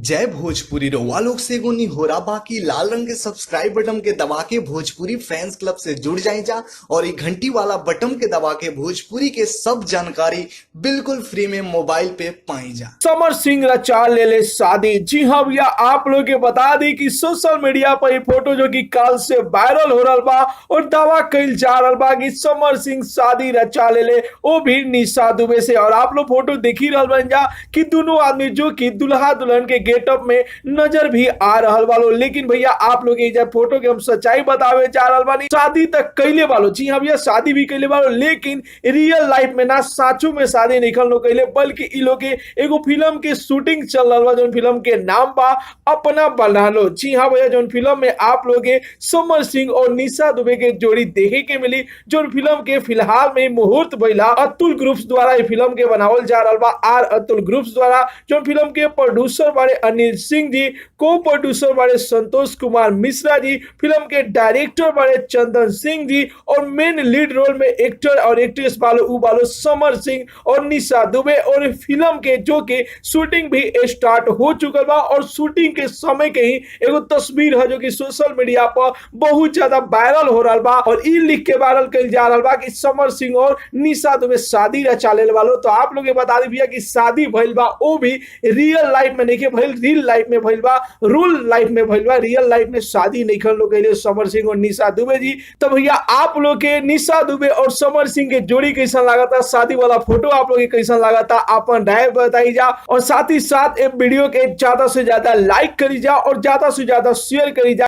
जय भोजपुरी। रउआ लोग से एगो निहोरा बाकी लाल रंग के सब्सक्राइब बटन के दबा के भोजपुरी फैंस क्लब से जुड़ जाए जा और ये घंटी वाला बटन के दबा के भोजपुरी के सब जानकारी बिल्कुल फ्री में मोबाइल पे पाई जा। समर सिंह रचा ले ले शादी। जी हाँ भैया, आप लोग के बता दी कि सोशल मीडिया पर ये फोटो जो कि काल से वायरल हो रहा बा और दावा कइल जा रहा बा कि समर सिंह शादी रचा ले ले, वो भी निशा दुबे से। और आप लोग फोटो देख ही रहल बन जा कि दोनों आदमी जो कि दुल्हा दुल्हन के गेटअप में नजर भी आ रहल बालो। लेकिन भैया आप लोग ये फोटो के हम सच्चाई बतावे जा रहल बानी, शादी तक कैले बालो। जी हाँ भैया, शादी भी कैले बालो, लेकिन रियल लाइफ में ना, साचू में शादी निकल लो कैले, बल्कि इ लोग के एगो फिल्म के शूटिंग चल रहा बा, जौन फिल्म के नाम बा अपना बना लो। जी हाँ भैया, जौन फिल्म में आप लोग के समर सिंह और निशा दुबे के जोड़ी देखे के मिली, जौन फिल्म के फिलहाल में मुहूर्त भइला। अतुल ग्रुप्स द्वारा ये फिल्म के बनावल जा रहा बा, आर अतुल ग्रुप्स द्वारा, जौन फिल्म के प्रोड्यूसर बारे अनिल सिंह जी, को प्रोड्यूसर बारे संतोष कुमार मिश्रा जी, फिल्म के डायरेक्टर बारे चंदन सिंह जी और मेन लीड रोल में एक्टर और एक्ट्रेस बालो उ बालो समर सिंह और निशा दुबे। और फिल्म के जो के शूटिंग भी स्टार्ट हो चुकल बा और शूटिंग के समय के ही एगो तस्वीर है जो कि सोशल मीडिया पर बहुत ज्यादा वायरल हो रहा बा और इ लिख के वायरल कइल जा रहा बा कि समर सिंह और निशा दुबे शादी रचा ले वालो। तो आप लोग के बता दी भैया कि शादी भइल बा, वो भी रियल लाइफ में नहीं भइल, रियल लाइफ में भइल बा, रूल लाइफ में भइल बा, रियल लाइफ में शादी नहीं खल लोग समर सिंह और निशा दुबे जी। तो भैया आप लोग के निशा दुबे और समर सिंह के जोड़ी कैसा लागता, शादी वाला फोटो आप लोग के कैसा लागता, अपन राय बताई जा और साथ ही साथ एक वीडियो के ज्यादा से ज्यादा लाइक करी जा और ज्यादा से ज्यादा शेयर करी जा।